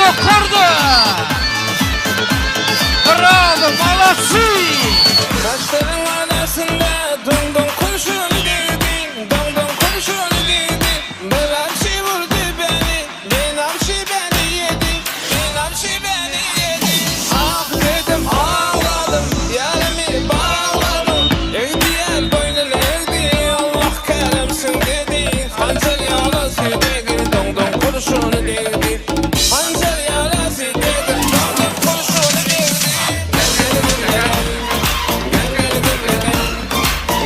Ýokarda! Brawo, molodcy! Gaşlaryň arasynda doň-doň kurşun degdi, Doň-doň kurşun degdi. Bir arşy vurdy beni, Binarşy beni ýedi, Binarşy beni ýedi. Ah dedim, agladym, Ýarymy bagladym. Egdi boýnun egdi, Allah keremsin dedi. Hanjar ýarasy degdi, Doň-doň kurşun degdi. Hanjar ýarasy degdi, Doň-doň kurşun degdi. Gel gel gümle gel, gel gel gümle gel.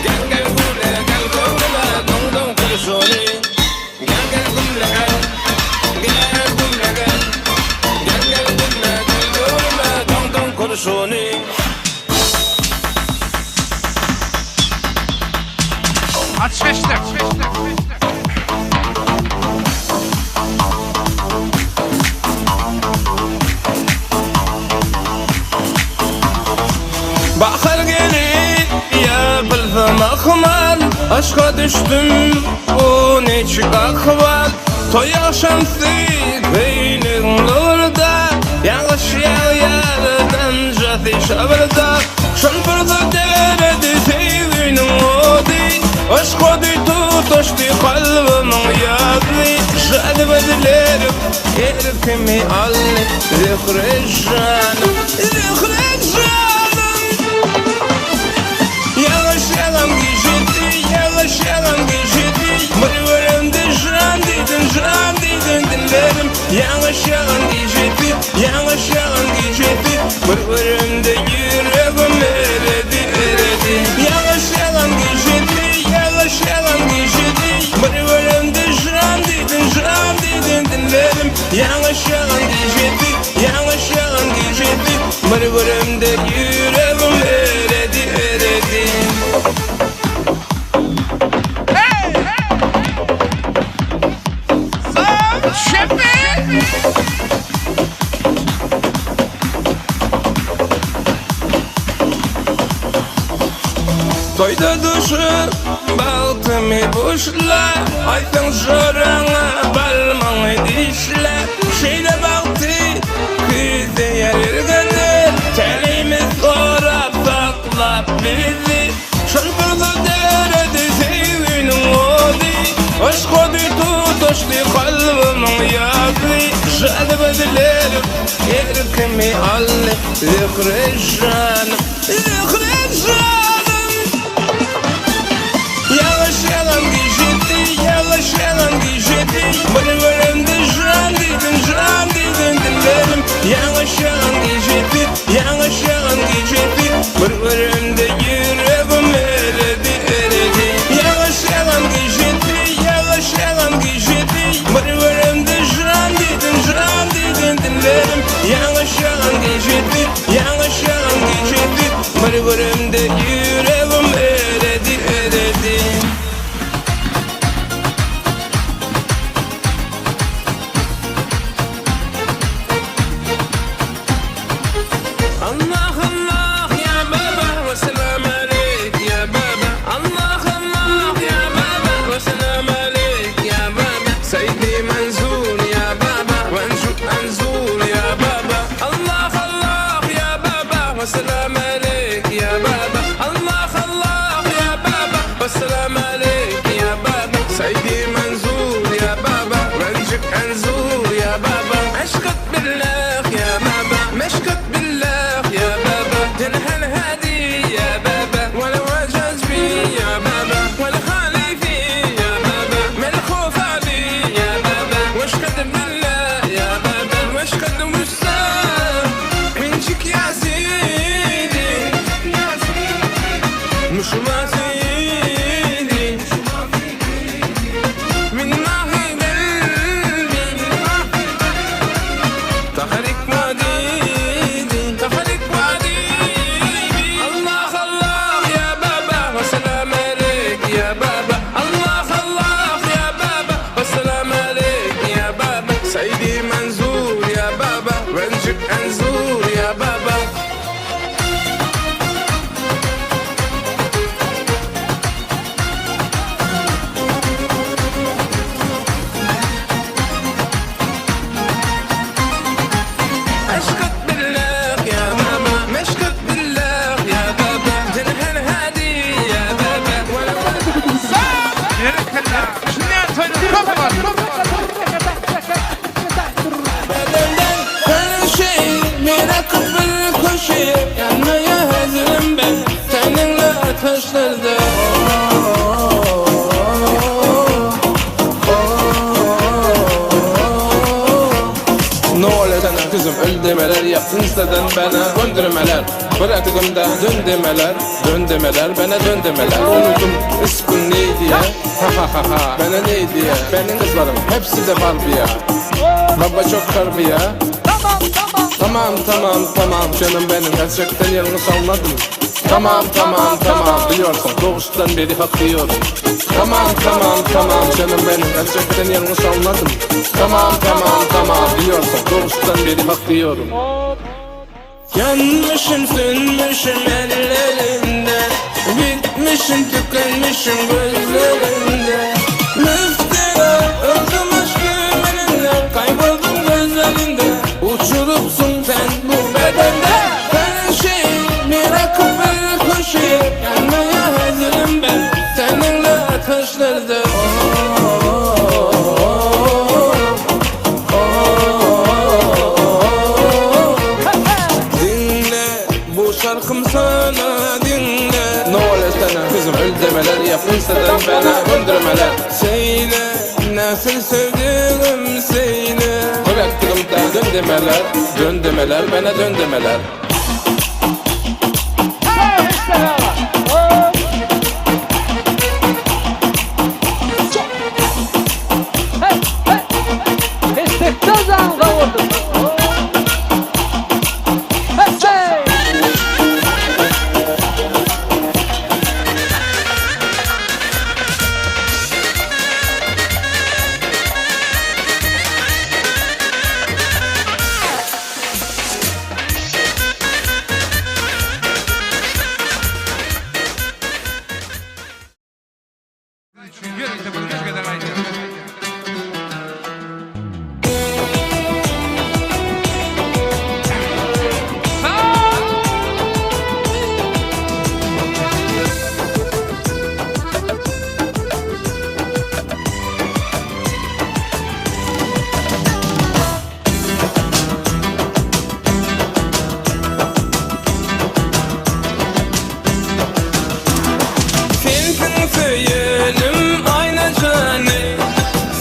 Gel gel gümle gel göwnüme doň-doň kurşuny. Gel gel gümle gel, gel gümle gel. Gel gel gümle gel göwnüme doň-doň kurşuny. Aç seçler. Bahar gelip ýapylsa mahmal Aşka düşdüm bu niçik ahwal Toý agşamsy köýnegiň nurda Ýagyş ýagýar damjasy şabyrda Şol pursat eredi söýginiň ody Yşk ody tutaşdy kalbymyň ýazy Jady gözlerim erkimi aldy Zöhre janym, Zöhre janym Ýagyş ýagan gijedi, ýagyş ýagan gijedi Bir göremde jan diýdin, jan diýdin dillerim Ýagyş ýagan gijedi, ýagyş ýagan gijedi Bir göremde ýüregim eredi, eredi Ýagyş ýagan gijedi, ýagyş ýagan gijedi Bir göremde jan diýdin, jan diýdin dillerim Ýagyş ýagan gijedi, ýagyş ýagan gijedi Bir göremde ýüregim eredi, eredi. Hey! Şepe! Toýda duşup bagtymy buşla Aýtsaň joraňa barmagyňy dişle Şeýle bagty küýseýär ýörgünler Täleýimiz gorap saklap bizi Şol pursat döredi söýginiň ody Yşk ody tutaşdy kalbymyň ýazy Jady gözlerim erkimi aldy Zöhre janym, Zöhre janym Ýagyş ýagan gijedi, ýagyş ýagan gijedi Bir göremde jan diýdin, jan diýdin dillerim Ýagyş ýagan gijedi, ýagyş ýagan gijedi Bir göremde ýüregim eredi, eredi Ýagyş ýagan gijedi, ýagyş ýagan gijedi Bir göremde jan diýdin, jan diýdin dillerim Ýagyş ýagan gijedi, ýagyş ýagan gijedi Bir göremde ýüregim eredi, eredi. Allah Allah ya baba ve selam aleyk ya baba Allah Allah ya baba ve selam aleyk ya baba Seydi Manzur ya baba ve Anzur ya baba Allah Allah ya baba ve selam aleyk ya baba Allah Allah ya baba ve selam aleyk ya baba Seydi Manzur ya baba Rencik Anzur ya baba Aşkıt billah ya baba Meşkut billah ya baba تنهى الهادي يا بابا ولو عجز بي يا بابا والخليفي يا بابا من الخوف علي يا بابا وش قد بالله يا بابا وش قد وش منك يا سيدي مش ما سيدي من ماهي قلبي تخليك وديدي تخليك وديدي الله الله يا بابا والسلام عليك يا بابا الله الله يا بابا والسلام عليك يا بابا سيدي منزور يا بابا ونجك انزور يا بابا. Meşkat billah ya baba Meşkat billah ya baba Cenhel hadi ya baba Berekella. Şundan toýda köp var. Bedenden her şey merak bir köşeye Yanmaya hazırım ben seninle ateşlerde. Ne oluyor sana kızım öldürmeler yaptın isteden bana öldürmeler. Bıraktığımda dön demeler, dön demeler, bana dön demeler. Unuttum ismin neydi ya, ha ha ha ha. Bana neydi ya, benim kızlarım hepsi de Barbie ya. Baba çok harbi ya. Tamam tamam. Tamam tamam tamam canım benim gerçekten yanlış anladım. Tamam tamam tamam biliyorsun doğuştan beri hak yiyorum. Tamam tamam tamam canım benim gerçekten yanlış anladım. Tamam tamam tamam biliyorsun doğuştan beri hak yiyorum. Yanmışım sönmüşüm ellerinde. Bitmişim tükenmişim gözlerinde. Müftera öldüm aşkım elinde. Kayboldum gözlerinde. Uçurupsun sen bu bedende. Her şey merakı bir köşeye. Yanmaya hazırım ben seninle ateşlerde. Dinle bu şarkım sana dinle. Ne oluyor sana kızım öldürmeler yapın senden bana öldürmeler. Söyle nasıl sevdiğim söyle. Bıraktığımda dön demeler, dön demeler bana dön demeler. Hey işte beraber. Hey hey. Istikten kavurdum. Hey hey. Ýörite bir güç kadar aýdýar. Sensin söylenim ayna canı.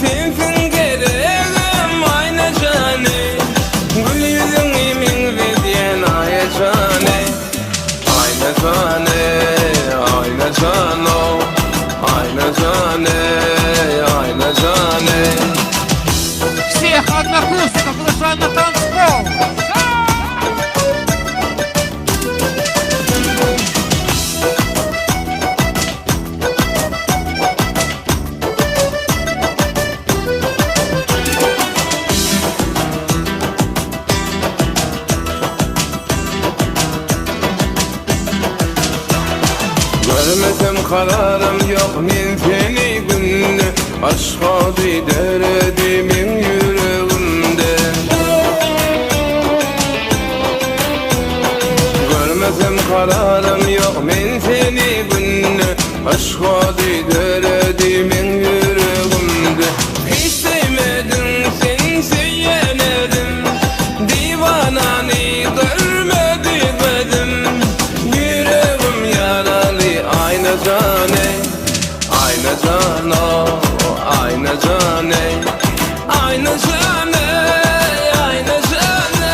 Sensin gereğim ayna canı. Gül yüzünü minzediyen aya canı. Ayna canı, ayna canı. Ayna canı, ayna canı. Всех однокурсников приглашаю на танцпол. Görmesem kararım yok men seni günde. Aşk adı derdi min yüreğimde. Görmesem kararım yok men seni günde. Aşk adı derdi min yüreğimde. Hiç sevmedin sen seyenedim. Divananı görmedi dedim. Yüreğim yaralı ayna cane. Ayna cano, ayna cane. Ayna cane, ayna cane.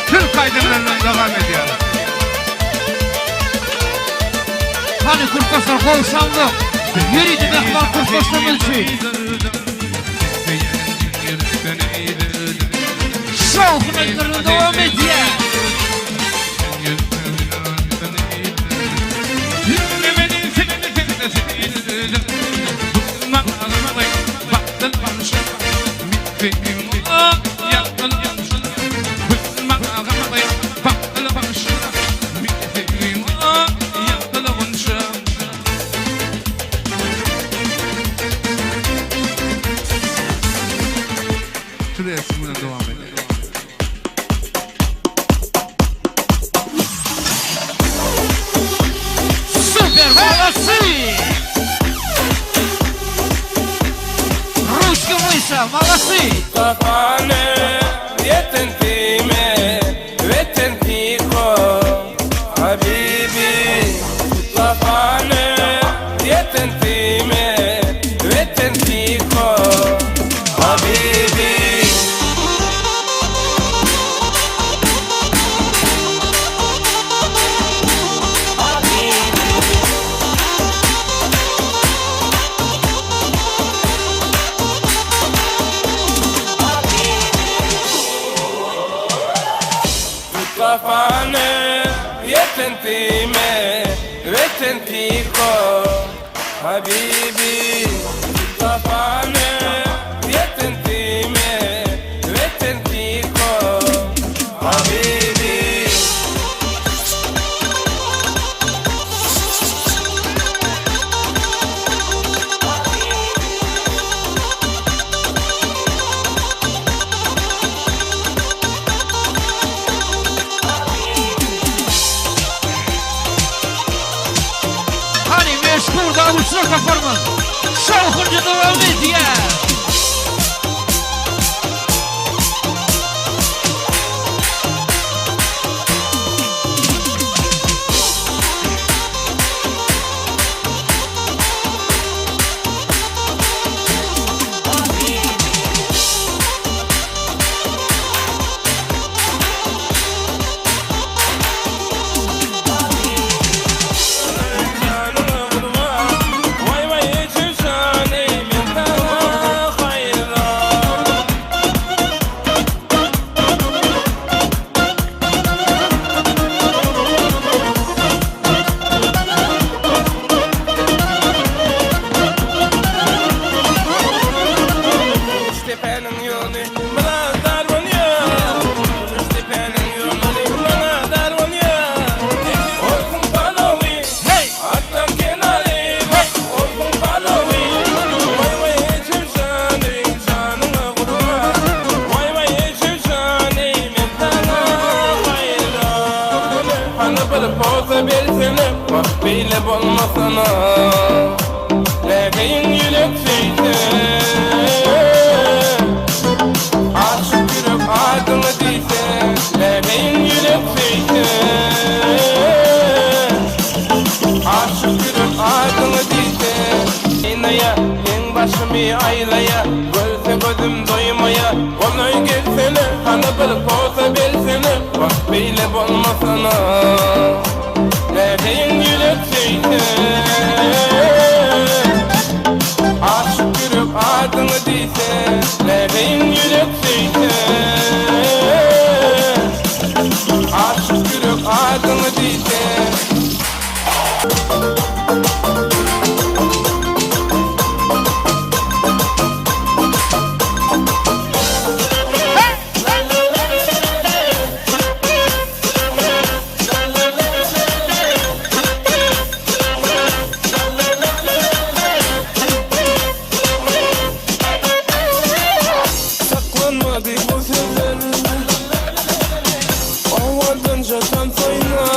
Türk aydınlarından devam ediyor. Hany kurtlaşlar gowşandyk. Ýörite mähman kurtlaşlarymyz üçin. Şowhun aýdymlaryny dowam edýär. Devam edelim. Super молодцы! Ручка выше, молодцы! طفانا يتنتيمة وتنتيكو حبيبي طفانا يتنتيمة وتنتيكو حبيبي طفانا يتنتيمة وتنتيكو حبيبي طفانا يتنتيمة وتنتيكو حبيبي Hany meşhur davulçylar toparymyz. Şowhunly dowam edýär. bolmasana Nädeýin ýürek söýse Aşyk ýürek adyňy diýse Nädeýin ýürek söýse Aşyk ýürek adyňy diýse Aýnaýa, meň başymy aýlaýa Görse gözüm doýmaýa Golaý gelsene, hany bir posa bersene Wah beýle bolmasana Nädeýin ýürek söýse Aşyk ýürek adyňy diýse Nädeýin ýürek söýse Aşyk ýürek adyňy diýse Saklanmady bu sözler Owadanca tans oýna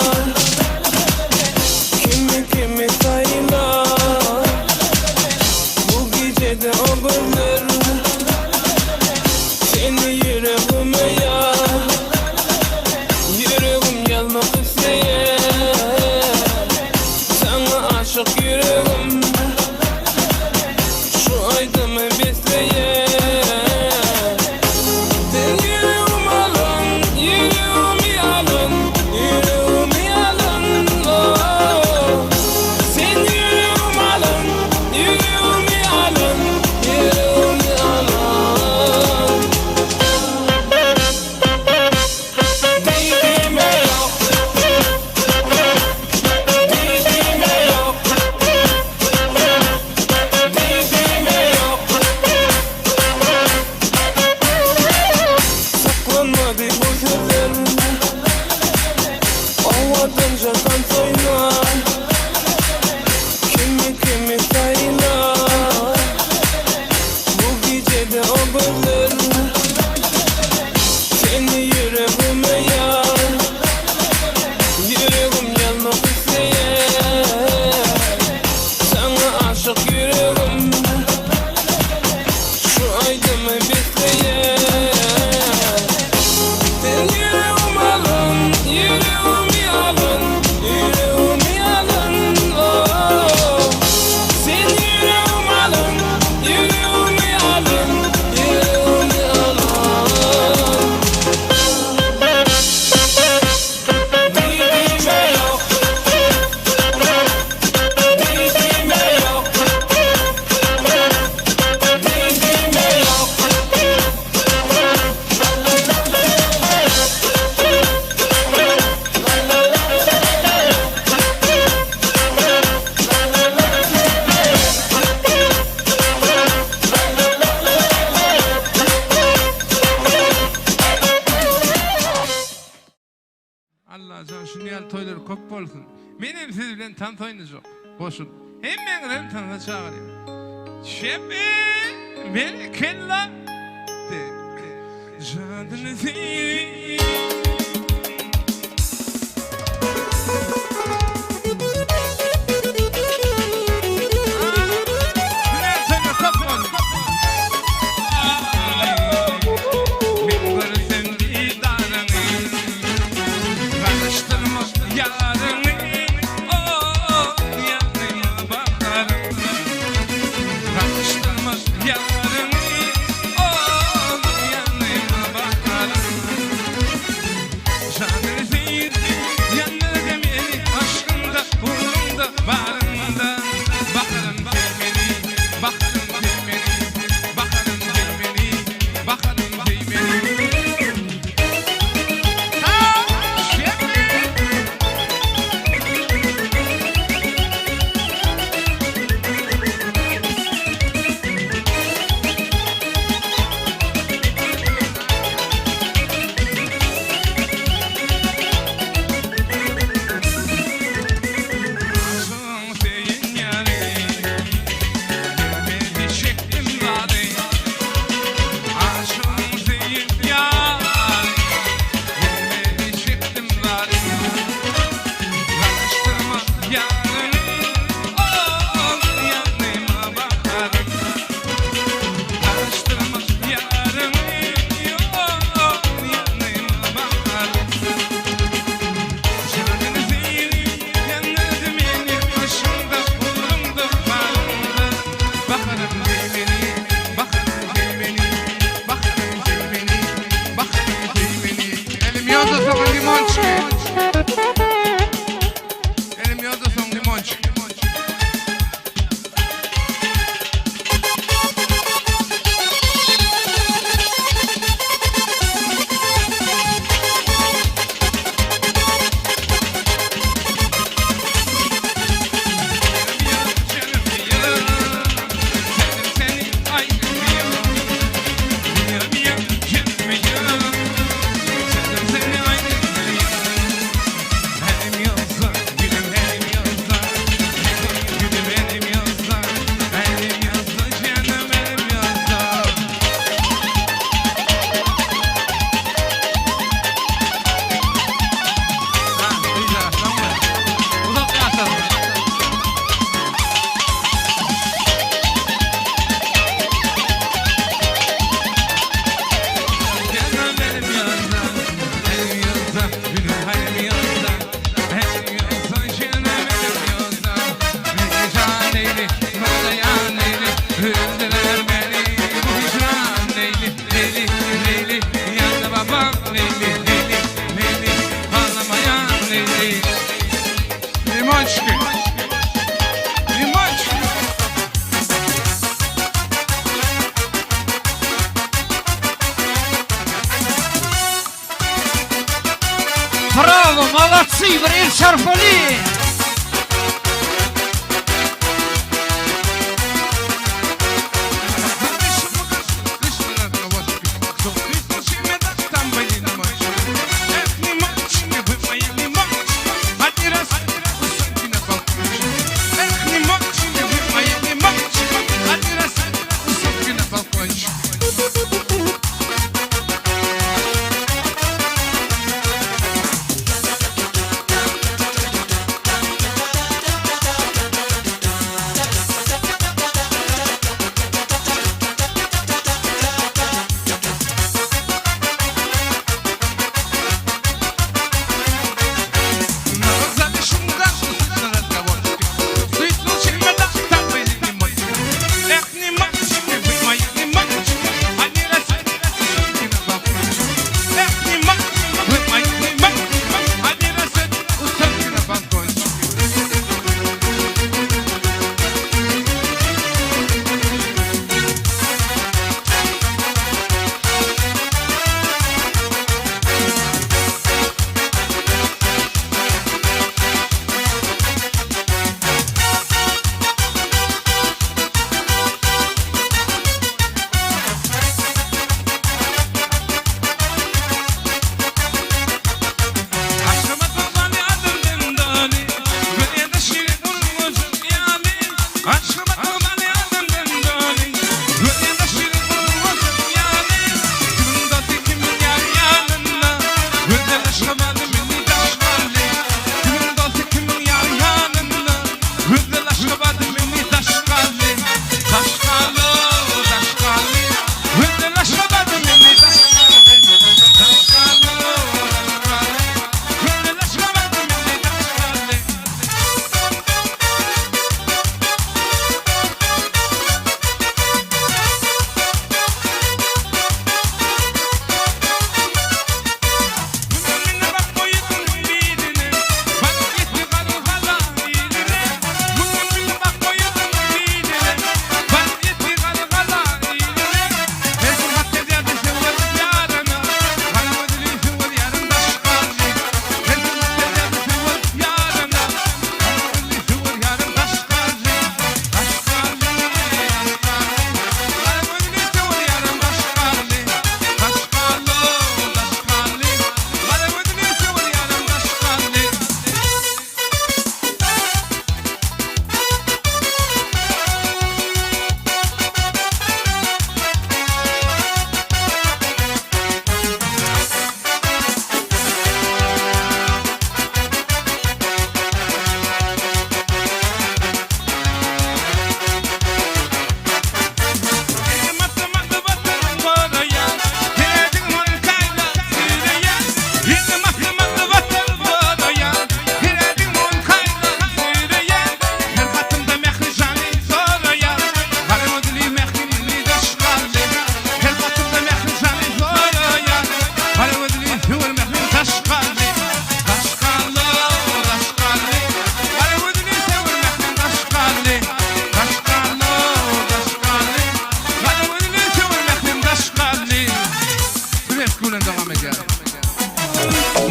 Kimi kimi saýla Bu gijede o gözler Seni ýüregime ýaz Ýüregim ýazmak isleýär Saňa aşyk ýüregim Şu aýdymy besleýär Sen ýüregimi alan, ýüregimi alan, ýüregimi alan, oh. Sen ýüregimi alan, ýüregimi alan, ýüregimi alan. Diýdime ýok, diýdime ýok, diýdime ýok. Saklanmady bu sözler Owadanca tans oýna Kimi kimi saýla Bu gijede o gözler Seni ýüregime ýaz Ýüregim ýazmak isleýär Saňa aşyk ýüregim Şu aýdymy besleýär Sen ýüregimi alan, ýüregimi alan, ýüregimi alan, oh. Sen ýüregimi alan, ýüregimi alan, ýüregimi alan. Diýdime ýok, diýdime ýok, diýdime ýok. Allajan şuny ýaly toýlar köp bolsun. Men hem siz bilen tans oýnajak. Goşulyp. Hemmäňizi hem tansa çagyrýan. Şepe berekella. Jadyny söýüp. Hünär toýlar köp bolsun. Men görsem didaryňy, Garaşdyrma ýaryňy, Oh, ýaryňa bakarym. Garaşdyrma ýaryňy, Oh, ýaryňa bakarym. Молодцы, bir el çarpaly.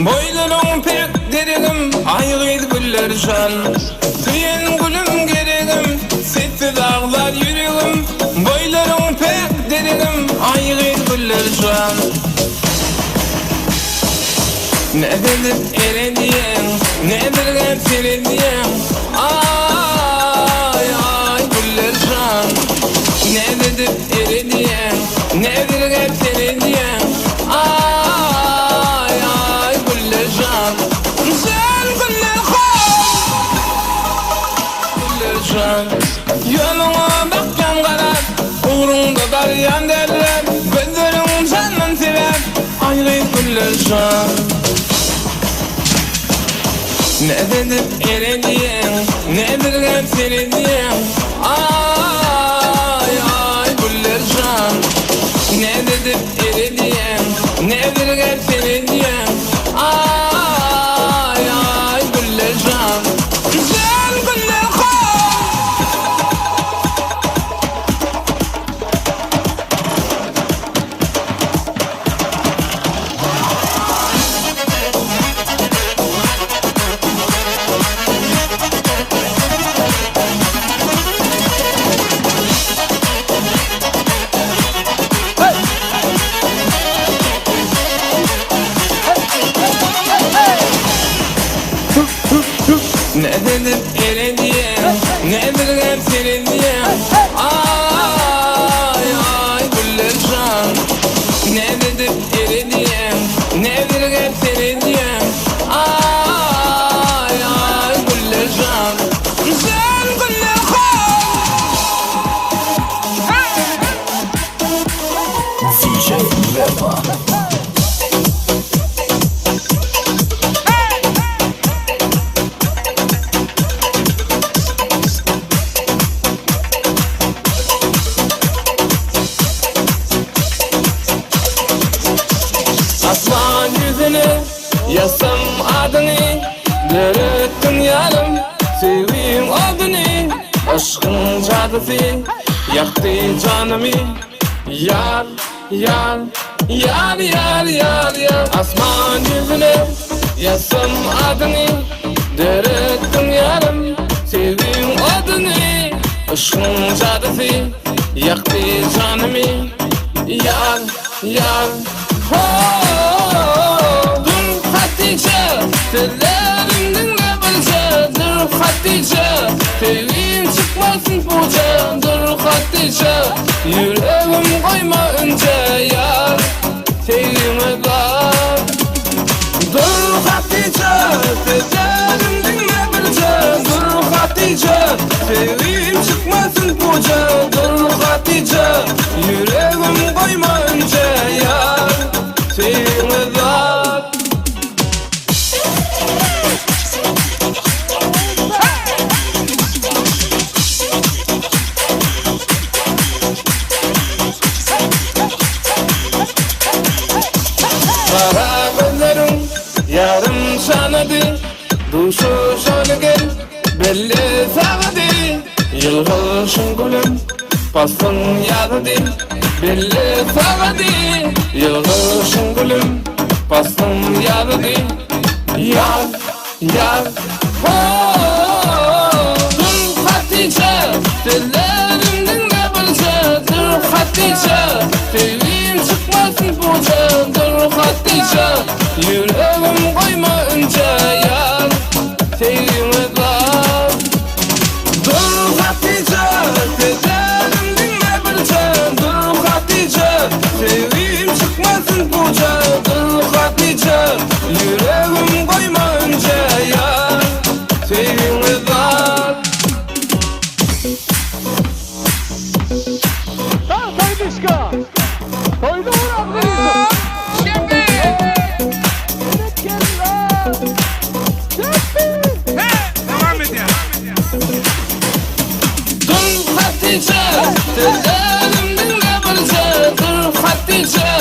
Boýlaryň pek deregim, aý gyz güller jan. Söýen gülüm geregim, sessiz aglar ýüregim. Boýlaryň pek deregim, aý gyz güller jan. Ne edip eredýäň, ne birgä seredýäň, Aý, aý güller jan. Ne edip eredýäň, ne birgä seredýäň, Aý, aý güller jan. Jan güller Güller jan. Ýoluňa bakýan garap, Ugruňda barýan derläp, Gözleriň jandan sebäp, Aý gyz güller jan. Ne edip eredýäň, ne birgä seredýäň, Aý, aý güller jan. Ne edip eredýäň, ne birgä seredýäň, Aý, aý güller jan. Jan güller Döretdiň ýarym söýgiň oduny Yşkyň jadysy ýakdy janymy Ýar, ýar, ýar, ýar, ýar, ýar Asman ýüzüne ýazsam adyňy Döretdiň ýarym söýgiň oduny Yşkyň jadysy ýakdy janymy Ýar, ýar, ho-o-o Dur Hatyja, sözlerim diňle birje Dur Hatyja, söýgim çykmasyn puja Dur Hatyja, ýüregim goýma ünje Ýar, söýgiňe zar Dur Hatyja, sözlerim diňle birje Dur Hatyja, söýgim çykmasyn puja Dur Hatyja, ýüregim goýma ünje Ýar, söýgiňe zar. Gara gözleriň ýarym çanady, Duşuşaly gel, belli sagady. Ýylgyryşyň gülüm, paslyň ýazydy, Belli sagady. Ýylgyryşyň gülüm, paslyň ýazydy, Ýaz, ýaz, ho-o-o! Dur Hatyja, sözlerim diňle birje, Dur Hatyja, söýgim çykmasyn puja, Dur Hatyja, ýüregim goýma ünje, Ýar, söýgiňe zar. Dur Hatyja, sözlerim diňle birje, Dur Hatyja, söýgim çykmasyn puja, Dur Hatyja, ýüregim goýma ünje, Ýar, söýgiňe zar. Dowam edýär. Dur Hatyja, sözlerim diňle birje, Dur Hatyja,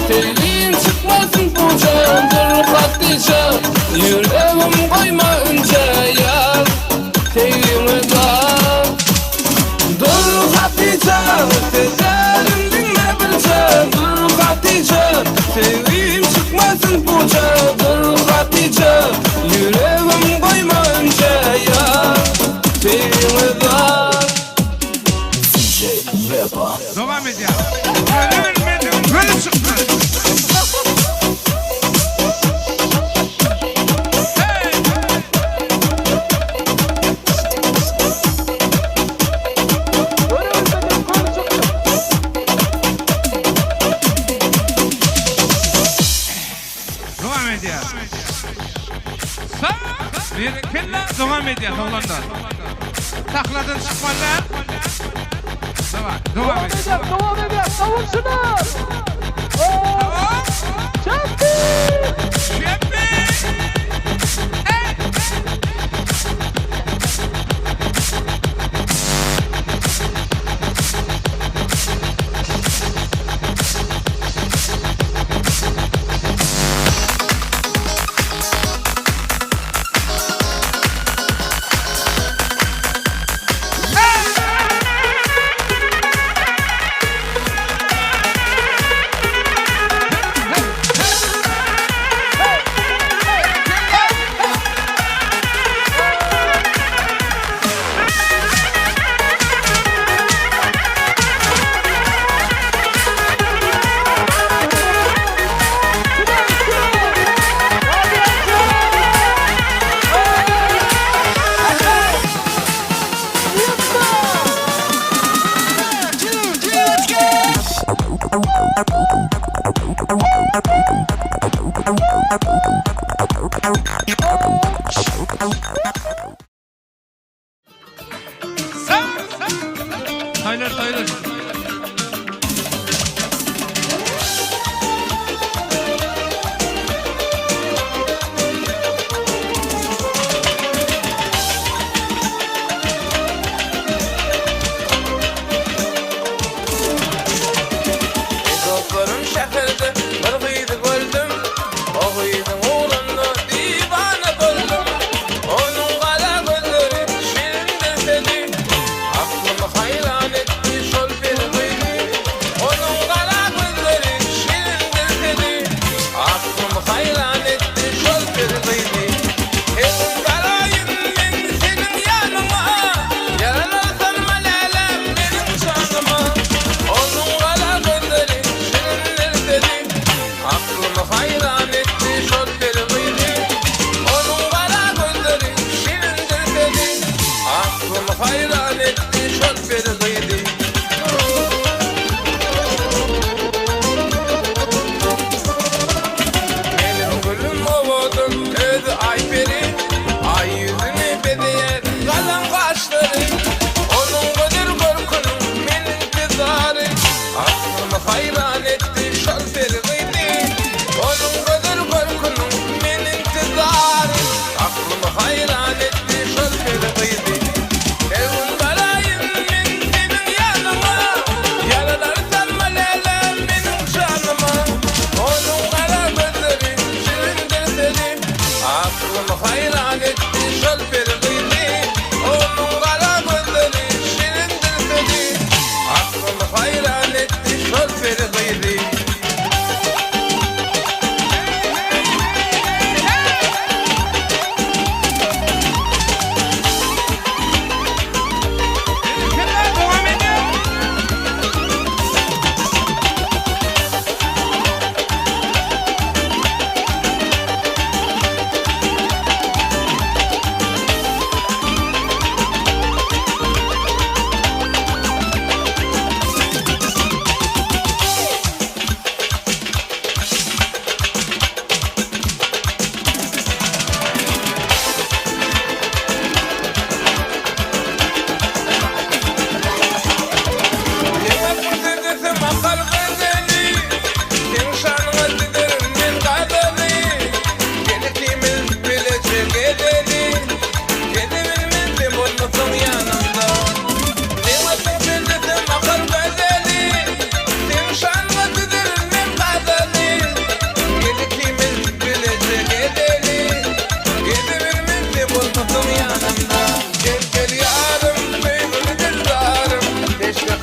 söýgim çykmasyn puja, Dur Hatyja, ýüregim goýma ünje, Ýar, söýgiňe zar. Dur Hatyja, sözlerim diňle birje, Dur Hatyja, söýgim çykmasyn puja, Dur Hatyja, ýüregim goýma ünje, Ýar, söýgiňe zar. Dowam edýär. Görebilmedigiň gözi çykdy. Hey! Dowam edýär. Sag, berekella, dowam edýär oglanlar. Sahladan çykmaly. Dowam, dowam edýär. Dowam edýär, gawunçylar! Tamam. Çepbi! Şepi! Hey! Toýlar toýlar. Dostlarym şäherde bir gyzy gördüm O gyzyň ugrunda diwana boldum.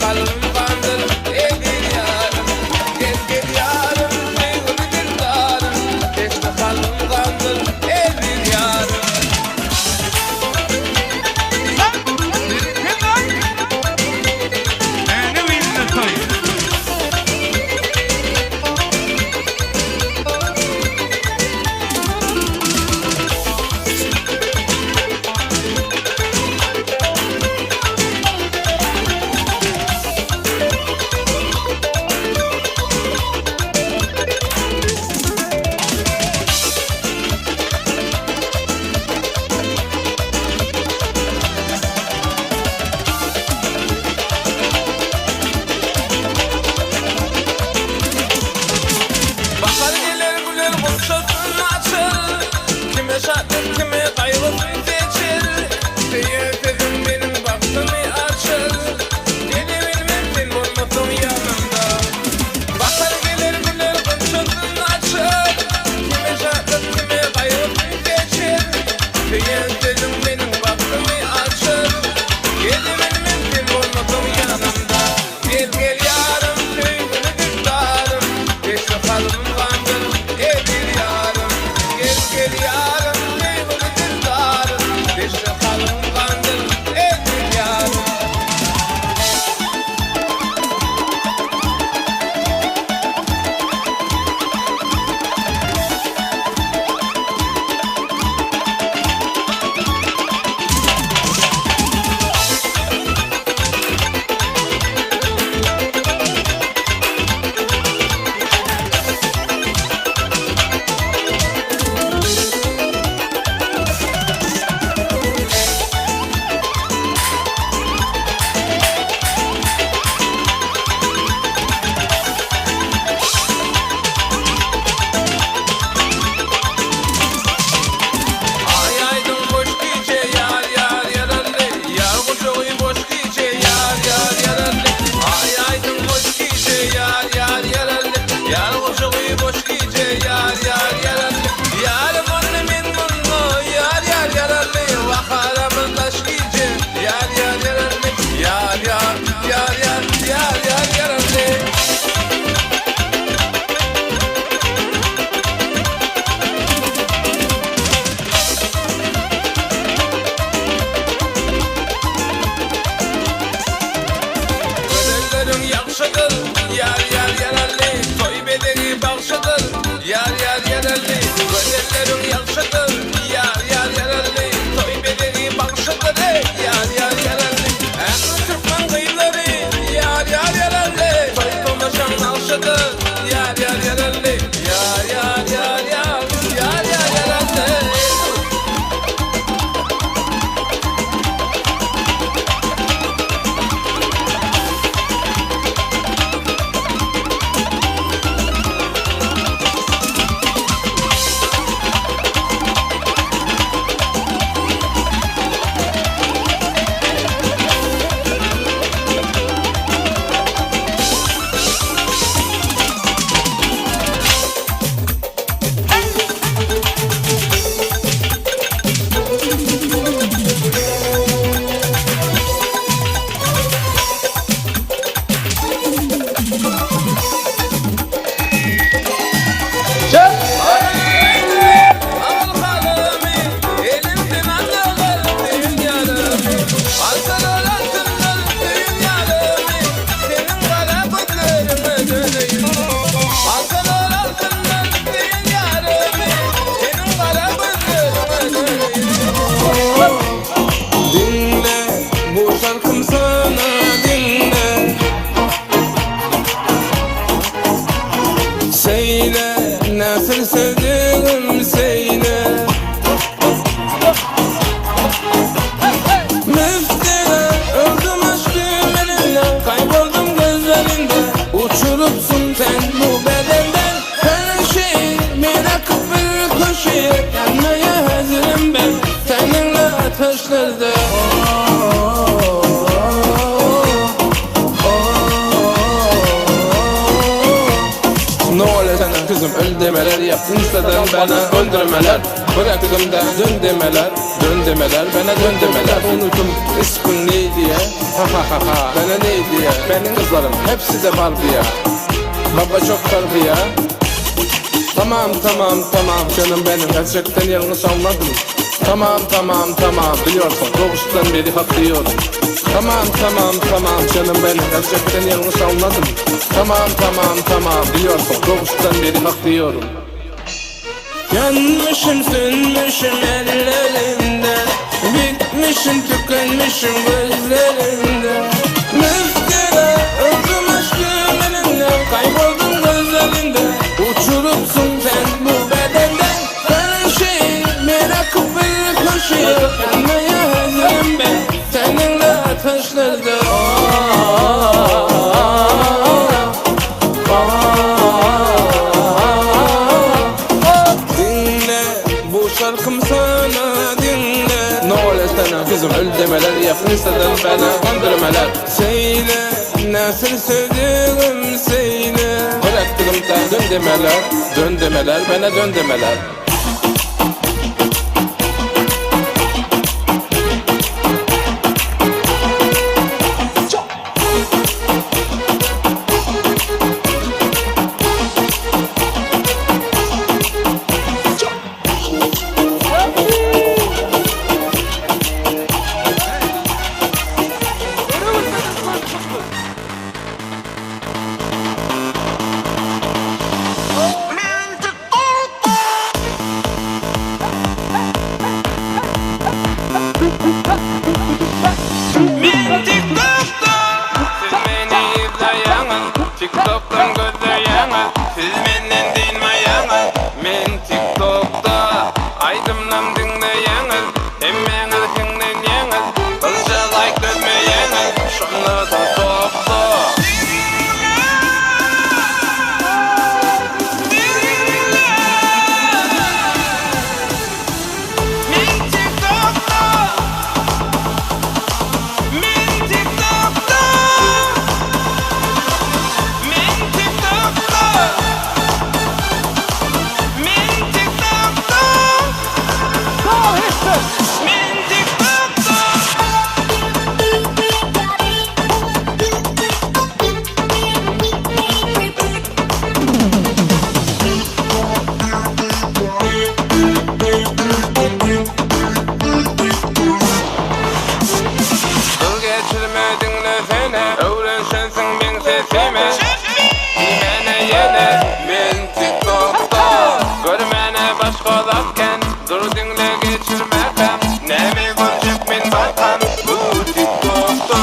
kalbym gandyr, eziz ýarym. Gel gel ýarym, söýgüli dildarym, Teşne kalbym gandyr, eziz ýarym. Änew ilinde toý. Bahar geler güler gunçasyn açar, Kime şatlyk kime gaýgysyn seçer, Söýen sözüň meniň bagtymy açar, Gelebilmem sen bolmasaň ýanymda. Bahar geler güler gunçasyn açar, Kime şatlyk kime gaýgysyn seçer, Söýen sözüň meniň bagtymy açar, Gelebilmem sen bolmasaň ýanymda. Gel gel ýarym söýgüli dildarym, Teşne kalbym gandyr eziz ýarym. Gel gel ýarym söýgüli dildarym, Teşne kalbym gandyr eziz ýarym. Aý aýdyň hoş gije ýar ýar ýarally, Ýar gujagy boş gije ýar ýar ýarally. Aý aýdyň hoş gije ýar ýar ýarally, Ýar gujagy boş gije ýar ýar ýarally. Ýarym onda men munda ýar ýar ýarally, Waharamyz daş gije ýar ýar ýarally. Ýar ýar ýar ýar ýar ýar ýarally. Gözelleriň ýagşydyr, ýar ýar ýarally, Toý bezegi bagşydyr, ýar ýar ýarally. Gözelleriň ýagşydyr, ýar ýar ýarally, Toý bezegi bagşydyr, eý, ýar ýar ýarally. Ähli türkmen gyzlary, ýar ýar ýarally, Toý tomaşaň nagşydyr, ýar ýar ýarally. Ýar ýar ýar ýar, ýar ýar ýarally. Al galymy, elimden aldylar söýün ýarymy. Aldylar, aldylar söýün ýarymy, Seniň gara gözleriňe döneýin. Aldylar, aldylar söýün ýarymy, Seniň gara gözleriňe döneýin. Diňle, bu şarkym sana diňle. Söýle, näsıl sevdiğim söýle. Müftera öldüm aşkım elinde Kayboldum gözlerinde Uçurupsun sen bu bedenden Her şeyi bırakıp bir köşeye Yanmaya hazırım ben Seninle ateşlerde Oh, oh, oh, oh. Ne oluyor sana? Kızım öl demeler yap instadan bana öldürmeler Bıraktığımda dön demeler Dön demeler bana dön demeler Unuttum ismin ne diye Ha ha ha ha bana ne diye Benim kızlarım hepsi de var diye Baba çok tarbiye Tamam tamam tamam canım benim gerçekten yanlış anladım Tamam tamam tamam biliyorsun doğuştan beri haklıyorum Tamam tamam tamam canım benim gerçekten yanlış anladım Tamam tamam tamam biliyorsun doğuştan beri haklıyorum Yanmışım sönmüşüm ellerinde Bitmişim tükenmişim gözlerinde Müftera öldüm aşkım elinde Kayboldum gözlerinde Uçurupsun sen bu bedenden Her şeyi merakı bir köşeye Yanmaya hazırım ben Seninle ateşlerde Ah, ah, Dinle bu şarkım sana dinle Ne oluyor sana kızım öl demeler yap instadan bana kandırmalar Söyle nasıl sevdiğim söyle Bıraktığımda dön demeler Dön demeler bana dön demeler Men TikTok'ta Siz meni izleýäňiz TikTok'tan gözleýäňiz Siz menden dynmaýaňyz Men TikTok'ta Aýdymlam diňleýäňiz Hemmäňiz hiňlenýäňiz Birje laýk dözmeýäňiz Şonda-da tokta Men TikTok'ta Men TikTok'ta Men TikTok'ta Men TikTok'ta Sağ ol Heston. Men TikTok'ta Dur geçirme dinlesene Öwrenşensiň meň sesime Diýmäne ýene Men TikTok'ta Görmäne başga zatken Dur diňle geçirmäkäm Näme görjek men barkam Bu TikTok'ta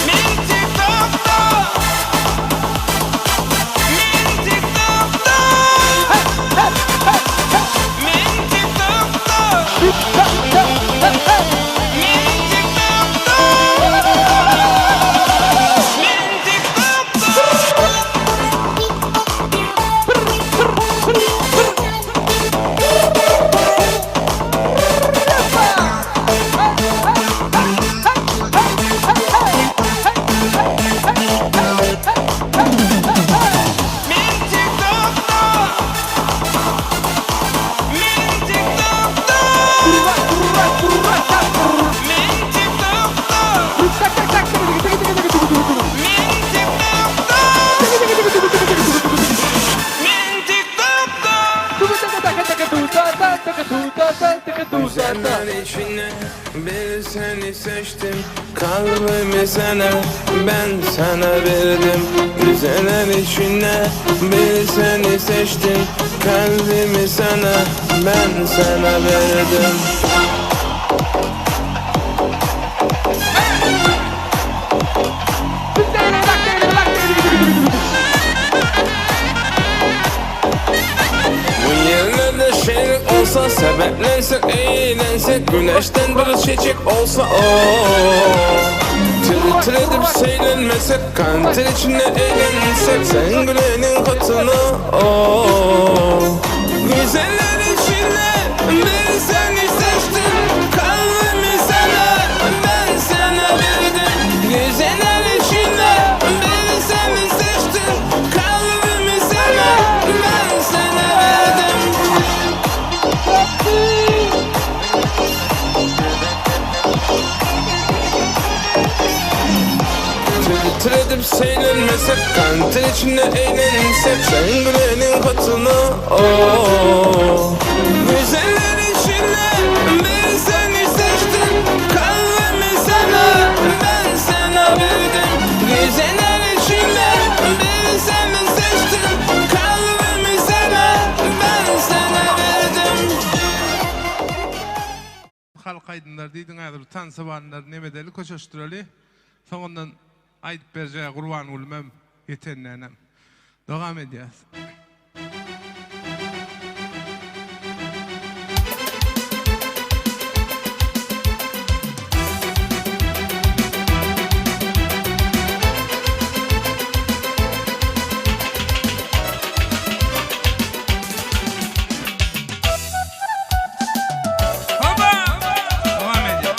Men TikTok'ta Men TikTok'ta Men TikTok'ta Men TikTok'ta Men TikTok'ta Men TikTok'ta Men TikTok'ta Men TikTok'ta Men TikTok'ta Men TikTok'ta Güzeller içine bir seni seçtim Kalbimi sana ben sana verdim Güzeller içine bir seni seçtim Kalbimi sana ben sana verdim Bu yerlerde şerik olsa Sebeplensek eğlensek Güneşten bir çiçek olsa o Tir tir edip seylenmesek Kantin içinde eğlensek Sen gülenin katına o Güzeller içinde bir seni seçtim Kalbimi sana ben Eýlenip şeýlenmesek Kantin içinde eýlensek Sen güleniň hatyna oh. Güzeller içinde ben seni seçtim Kalbimi sana ben sana verdim Güzeller içinde ben seni seçtim Kalbimi sana ben sana verdim Halk aýdymlary diýdiň häzir tansa barynlary neme edeli köşeşdireli soňundan aýdyp berjek Gurbangülümem ýetendenem dowam edýäs. Hoba! Dowam edýär.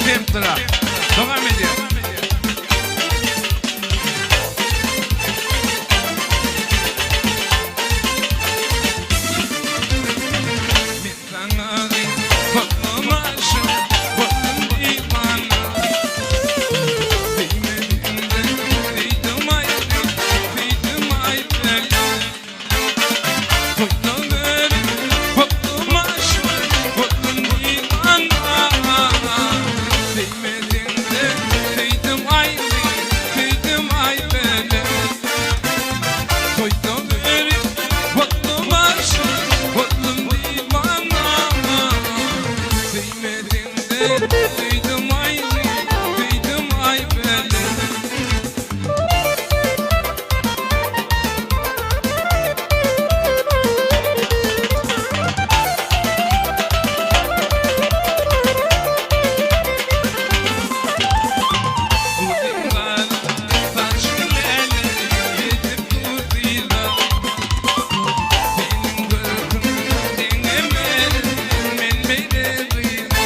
Temptra. Dowam edýär. Men saňa boldum aşyk, boldum diwana. Söýmediňde söýdüm aýry. Söýdüm aý söýdüm aý bele. Saçyň läle, ýetip dur dyza. Seniň görküň deňemez, men beýle gyza.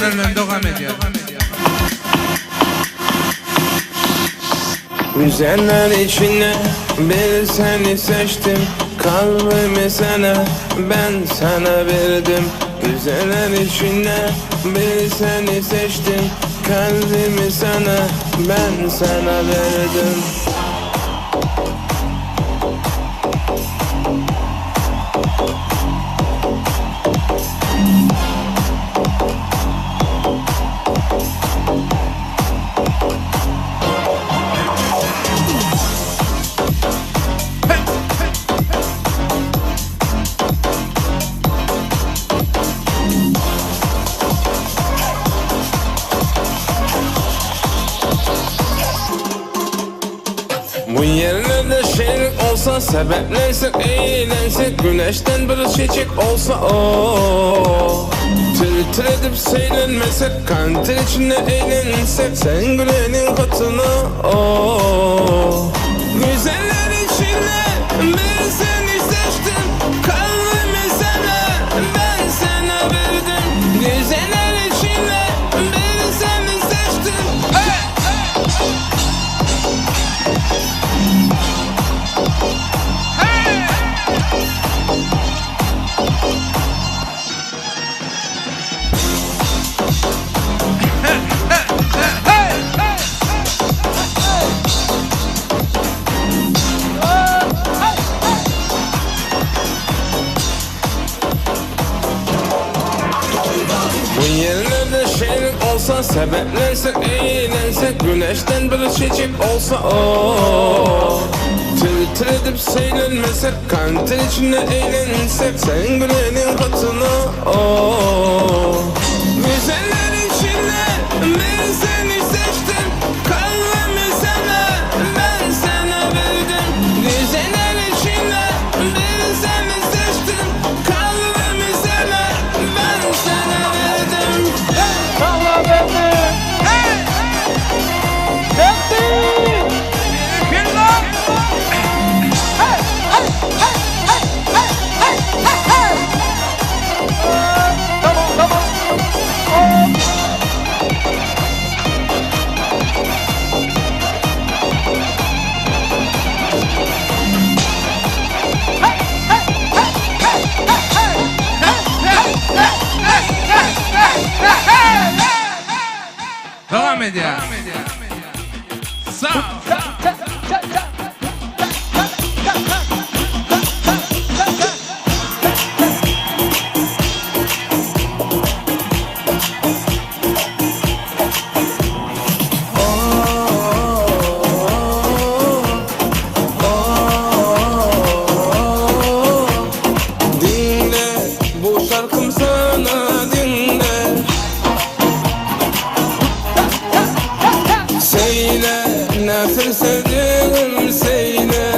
aýdymlar bilen dowam edýär. Güzeller içinde bir seni seçtim Kalbimi sana ben sana verdim Güzeller içinde bir seni seçtim Kalbimi sana ben sana verdim Bu yerlerde şenlik olsa Sebeplensek eğlensek Güneşten bir çiçek olsa o Tır tır edip seylenmesek Kantin içinde eğlensek Sen gülenin katına o Güzeller içinde bir seni seçtim Kalbimi sana ben sana verdim Güzeller içinde bir seni seçtim Hey! Bu yerlerde şenlik olsa Sebeplensek eğlensek Güneşten bir çiçek olsa o Tır tır edip seylenmesek Kantin içinde eğlensek Sen gülenin katına o Güzeller içinde bir seni seçtim Kalbimi sana ben sana verdim Güzeller içinde bir seni seçtim Kalbimi sana ben sana verdim Sana verdim. Verdim. Berekella! Tamam tamam. Hop. Dowam edýär. Sag ol. Dinle bu şarkım sana dinle Söyle nasıl sevdim söyle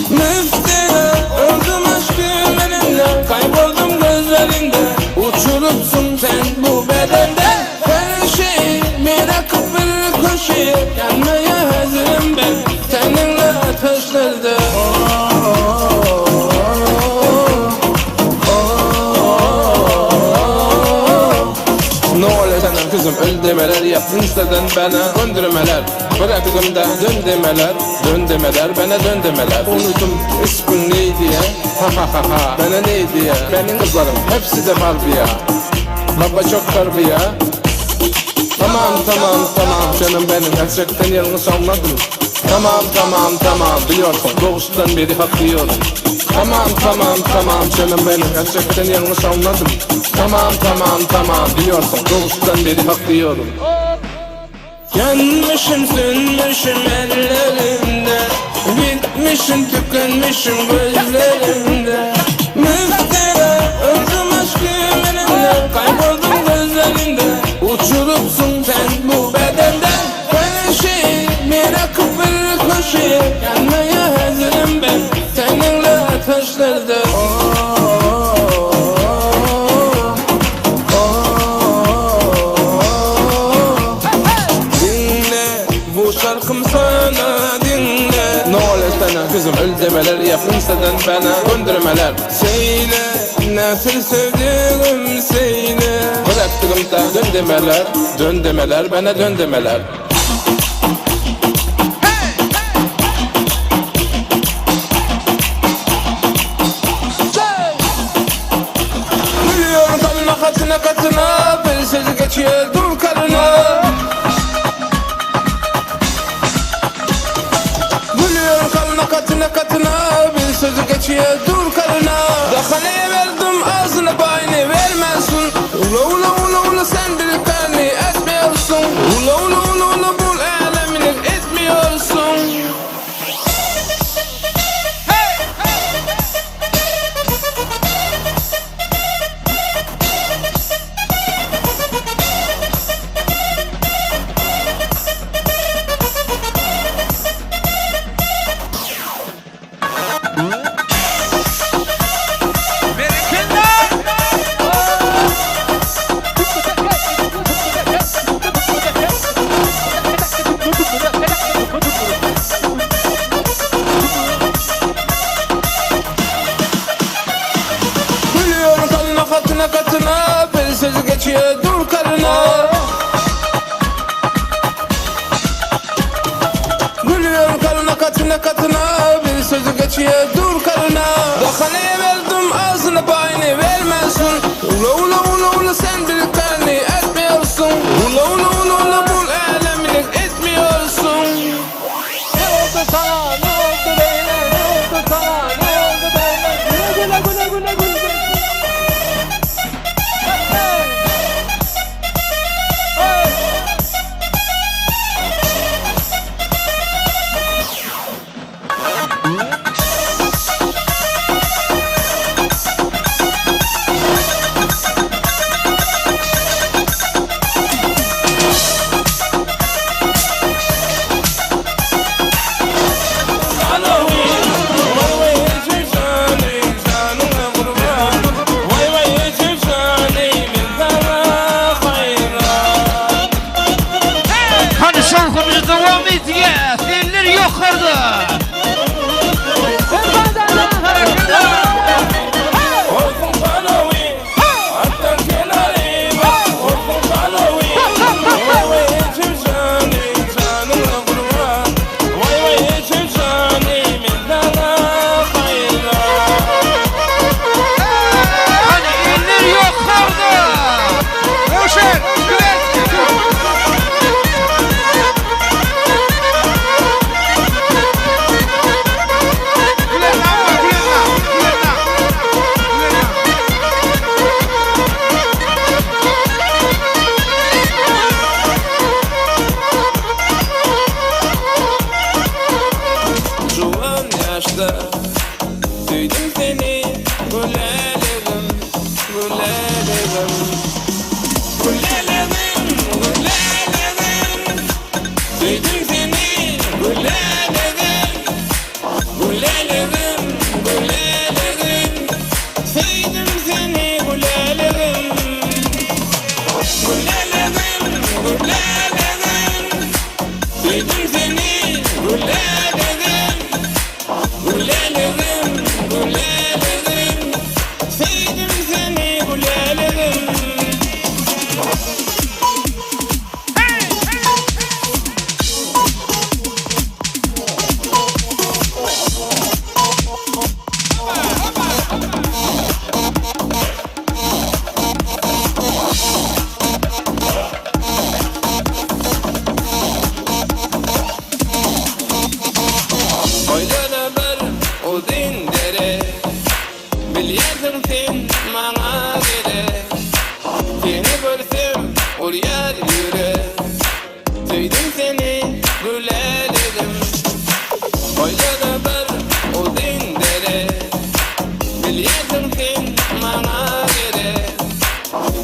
Müftera öldüm aşkın elinde Kayboldum gözlerinde Uçurupsun sen bu bedende Her şeyi bırakıp bir köşeye Yanmaya hazırım ben Seninle ateşlerde oh, oh, oh, oh. Ne oluyor sana kızım öldürmeler yaptın isteden bana Göndermeler bıraktım da dön demeler Dön demeler bana dön demeler Unuttum ismin neydi ya Ha ha ha ha bana neydi ya Benim kızlarım hepsi de Barbie ya Baba çok harbi ya Tamam tamam tamam canım benim gerçekten yanlış anladım Tamam tamam tamam biliyorsun doğuştan beri hak yiyorum Tamam tamam tamam canım benim gerçekten yanlış anladım Tamam tamam tamam biliyorsun doğuştan beri hak yiyorum Yanmışım sönmüşüm ellerimde Bitmişim tükenmişim gözlerimde Müftera öldüm aşkım elinde Kayboldum gözlerinde Uçurupsun sen bu bedenden Her şeyi bırakıp bir köşeye Yanmaya hazırım ben Seninle ateşlerde oh, oh, oh, oh. Dinle bu şarkım sana dinle Ne oluyor sana kızım öldürmeler Döndermeler ýakynsadan bana Göndürmeler Seýle näsil sevdigim seýle Bıraktygym da dön demeler Dön demeler bana dön demeler. Gülüyor kanına katına katına Bir sözü geçiyor dur karına Gülüyor kanına katına katına Bir sözü geçiyor dur karına Daha neye verdim ağzına payını vermezsin Ula ula ula ula sen bir tane etmiyorsun Ula ula ula ula bul elemini etmiyorsun Berekella! Gülüyor kanına katına katına Bir sözü geçiyor dur karına Gülüyor karına katına katına Bir sözü geçiyor dur karına Daha neye verdim ağzına payını vermezsin Ula ula ula ula sen bir tane etmiyorsun Ula ula ula ula bul elemini etmiyorsun Ne oldu sana? Ne oldu böyle? Ne oldu sana? Ne oldu böyle? Güle güle güle güle güle. Hey, hey. Hey. Vay vay çiçeği min sana hayran Hany şowhumyzy dowam edýäs. Eller ýokarda. Olsun panowi, attan kenarı Olsun panowi, vay vay çiçeği canına kurban Vay vay çiçeği min sana hayran Hany eller ýokarda. Röwşen, Bülent! Bülent amma, Bülent amma, Bülent amma. Bülent amma. Juwan yaşta Duydum seni Gülelerim Gülelerim Gülelerim Gülelerim Duydum seni Gülelerim Gülelerim Gülelerim Sevdim seni Gülelerim Gülelerim Gülelerim Duydum seni Gülelerim Gülelerim, gülelerim Sevdim seni gülelerim Oýlana bir uzun dere Bilýärsiň sen maňa gerek Seni görsem urýar ýürek Söýdüm seni gülelerim Oýlana bir uzun dere Bilýärsiň sen maňa gerek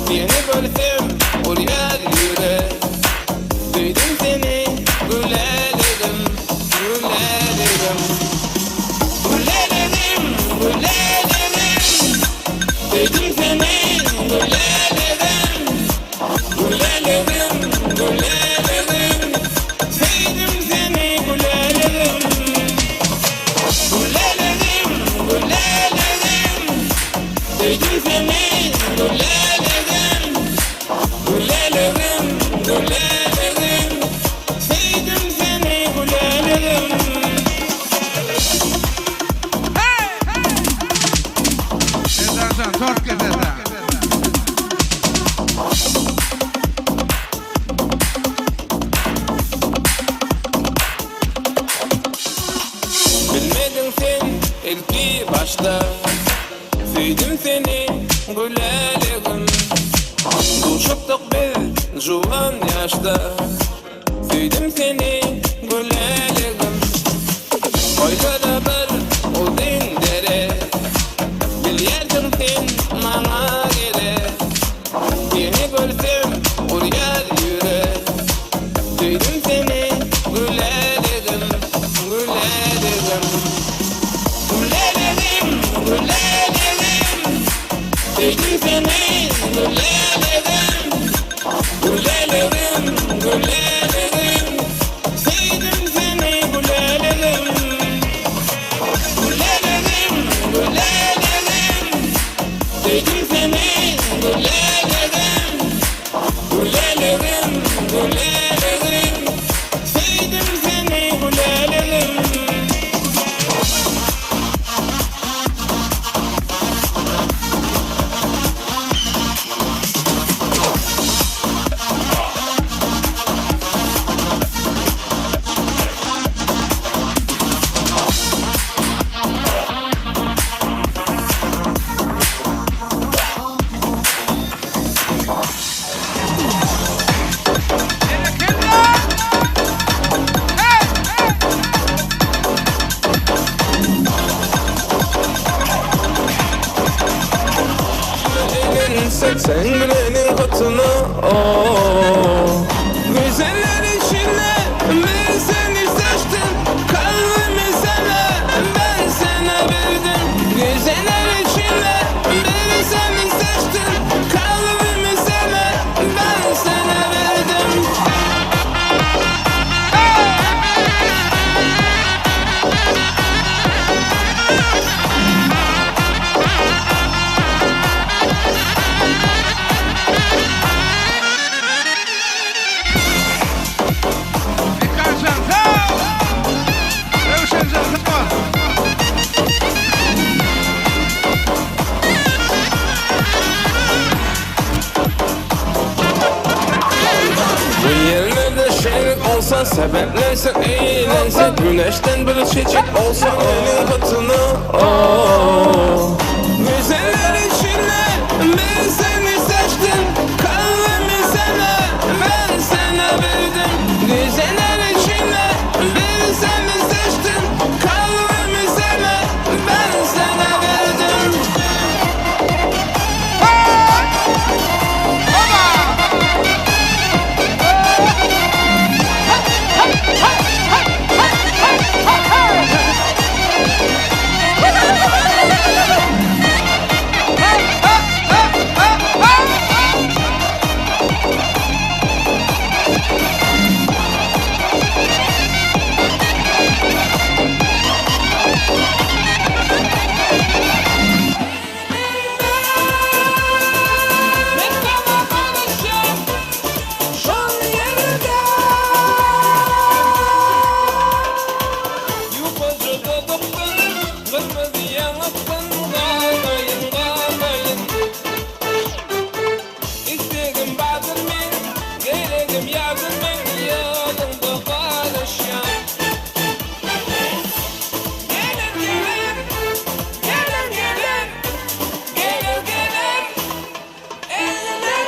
Seni görsem urýar ýürek Duydum seni gülelerim, gülelerim Gülelerim, gülelerim Duydum seni. seni güleligim Güleligim, güleligim Söýdüm seni güleligim. Serdarjan tort getirdi. Bilmediň sen ilki başda Söýdüm seni gülälegim Duşupdyk biz juwan ýaşda Söýdüm seni gülälegim Goýsada bir uzyn dere Bilýärsiň sen maňa gerek Seni görsem urýar ýürek Söýdüm seni gülälegim Gülälegim Gülälegim Gülälegim Söýdüm seni gülälegim Gülälegim Gülälegim Söýdüm seni gülälegim Gülälegim Gülälegim Söýdüm seni gülälegim Gülälegim gülälegim Söýdüm seni gülälegim. Sen gülenin hatına oh. Güzeller içinde ben seni seçtim Kalbimi sana ben sana verdim Güzeller içinde ben seni seçtim Kalbimi sana ben sana verdim Mekanjan sag ol! Röwşenjan sag ol! Bu yerlerde şenlik olsa Sebeplensek eğlensek Güneşten bir çiçek olsa Elin katına oh. Güzeller içinde ben seni seçtim Kalbimi sana ben sana verdim Güzeller içinde ben seni seçtim Kalbimi sana ben sana verdim İstedim bazen men, gerekim yardım men, yolunda karışan. Gelir gelir, gelir gelir, gelir gelir, elinden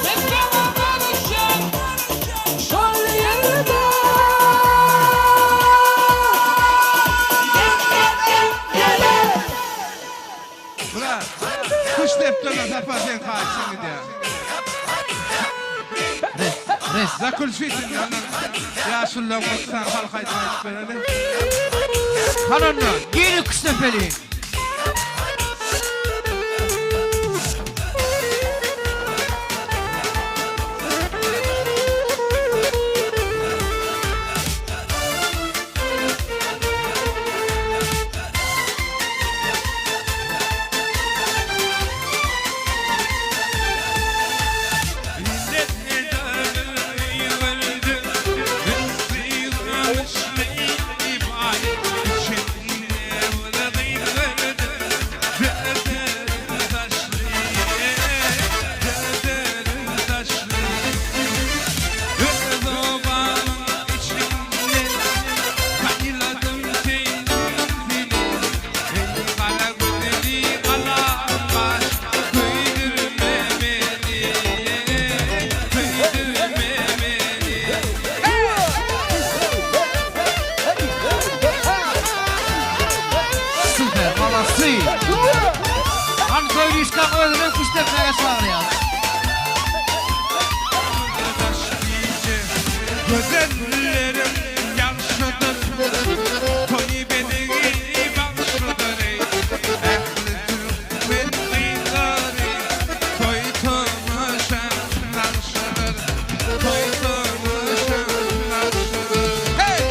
Ben sana karışan, şol yerde. Gel gel gel gelir. Bular kuş depderine tapar sen kaçsın gidýär. Zakulşitin ýaşulylaryň bir sany halk aýdymy aýdyp bereli. Hany onda, geliň küştdepeli. Boldy. Hany Toýlyşkaň özünem küşt depmäge çagyrýas. Daş gije gözelleriň ýagşydyr, Toý bezegi bagşydyr eý. Ähli türkmen gyzlary toý tomaşa nagşydyr, Toý tomaşa nagşydyr. Heý!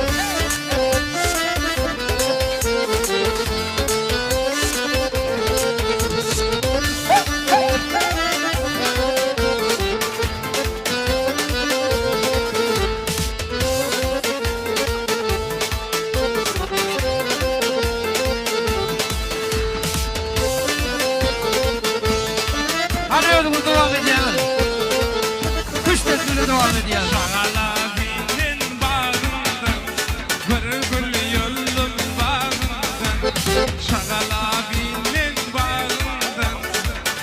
Hany özüňiz dowam edýäňiz. Küşt depmede dowam edýäňiz. Şagala binen bagyndan, Bir gül ýoldum bagyndan. Şagala binen bagyndan,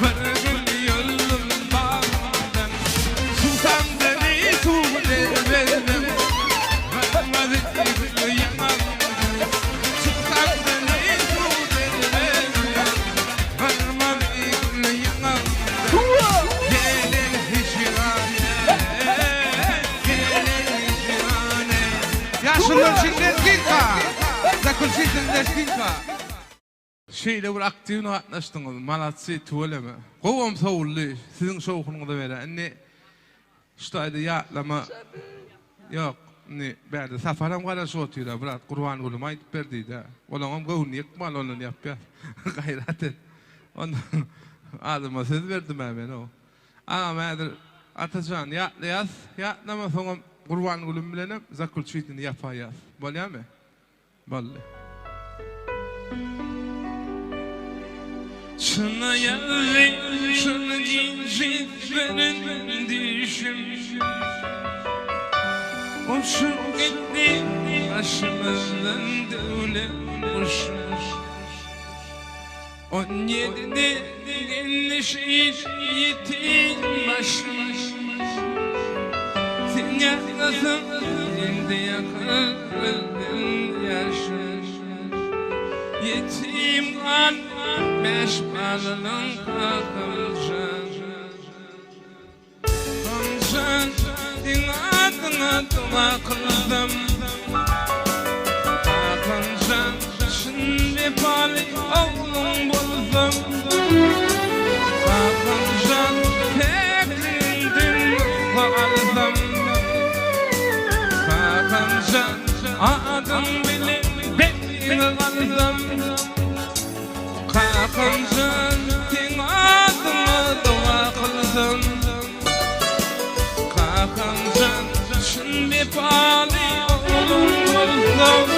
Bir gül ýoldum bagyndan. Suwsandyny suw bermezdim, Gyrmyzy gül ýaňagyndan. Suwsandyny suw bermezdim, Gyrmyzy gül ýaňagyndan. Gelen hijrane, gelen hijrane. Ýaşulular üçin lezginka! Zakulçitelny lezginka! Şeýle bir aktiwny gatnaşdyňyz, malatsy tüweleme. Gowam sowuldy, siziň şowhunyňyza bera. Indi şu taýda ýatlama ýok. Indi bärde Saparam garaşyp otyr-a, brat Gurbangülüm aýdyp ber diýdi-ä. Olaňam göwnüni ýykmaly ondan ýapýas. Gaýrat et. Onda adama söz berdim-ä men-ow. Agam häzir Atajan ýatlaýas, ýatlama soňam Gurbangülüm bilenem zaklýuçitnyny ýapaýas. Bolýamy? Boldy. Çyna ýazdy, çyny jinjitmenen düşüm. Uçup gitdi başymyzdan döwlet guşum. On ýedide geldi şeýit ýetim başym. Sen ýatlasaň indi ýakar gözden ýaşym. Ýetim gal bäş balalyň kakamjan. Kakamjan seň adyňa doga kyldym. Kakamjan çyn wepaly ogluň bolsam. Kakamjan päkligiňden nusga alsam. Kakamjan adyň bilen bellige galsam. Kakamjan seň adyňa doga kylsam. Kakamjan çyn wepaly ogluň bolsam.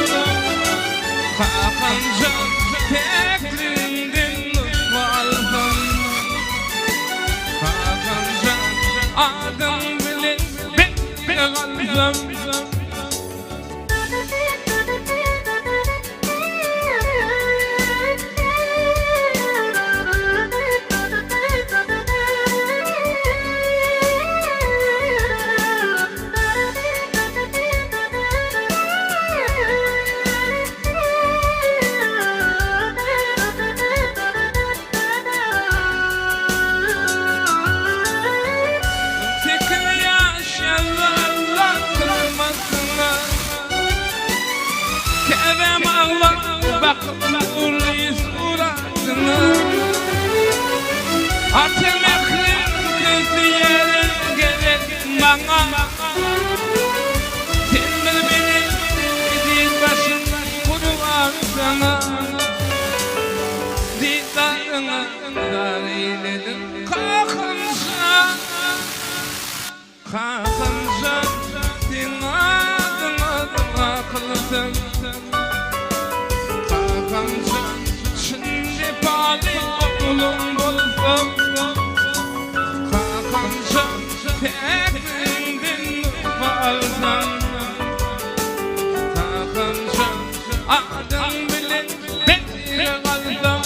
Kakamjan päkligiňden nusga alsam. Kakamjan adyň bilen bellige galsam. Sekiz ýaş ýazarlar kysmatyna. Käbäm aglap bakyp nurly suratyna. Ata mährim kösýär gerek maňa. Sen bir benim eziz başym gurban saňa. Didaryňa zar eýledim kakam jan. Kakam jan seň adyňa doga kylsam. Kakam jan çyn wepaly ogluň bolsam. Kakam jan päkligiňden nusga alsam. Kakam jan adyň bilen bellige galsam.